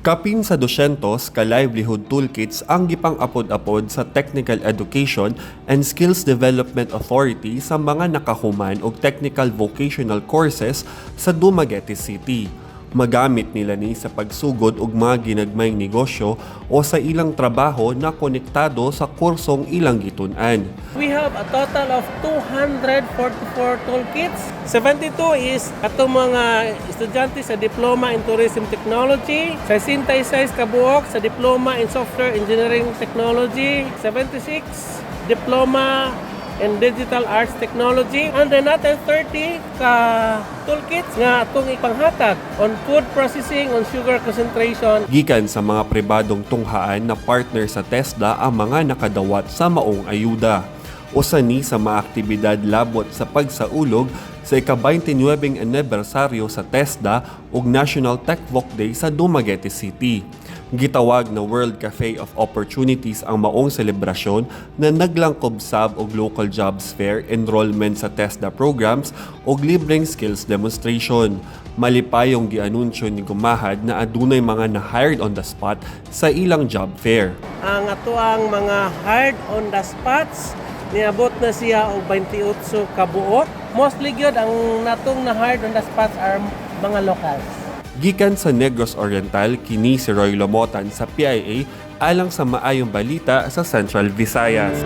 Kapin sa 200 ka livelihood toolkits ang gipang-apod-apod sa Technical Education and Skills Development Authority sa mga nakahuman og technical vocational courses sa Dumaguete City. Magamit nila ni sa pagsugod og mga ginagmayng negosyo o sa ilang trabaho na konektado sa kursong ilang gitun-an. We have a total of 244 toolkits. 72 is atong mga estudyante sa Diploma in Tourism Technology, 66 kabuok sa Diploma in Software Engineering Technology, 76 Diploma in Digital Arts Technology, and then another 30 ka toolkits nga atong ipanghatag on food processing, on sugar concentration. Gikan sa mga pribadong tunghaan na partner sa TESDA ang mga nakadawat sa maong ayuda. Usa ni sa mga aktibidad labot sa pagsaulog sa ika-29 anibersaryo sa TESDA ug National TechVoc Day sa Dumaguete City. Gitawag na World Cafe of Opportunities ang maong selebrasyon na naglangkob sab og local jobs fair, enrollment sa TESDA programs ug libreng skills demonstration. Malipayong gianunsyo ni Gumahad na adunay mga na-hired on the spot sa ilang job fair. Ang atoang mga hired on the spots, niabot na siya og 28 ka buok. Mostly gyud ang natong na hired on the spots are mga locals. Gikan sa Negros Oriental, kini si Roy Lomotan sa PIA alang sa Maayong Balita sa Central Visayas.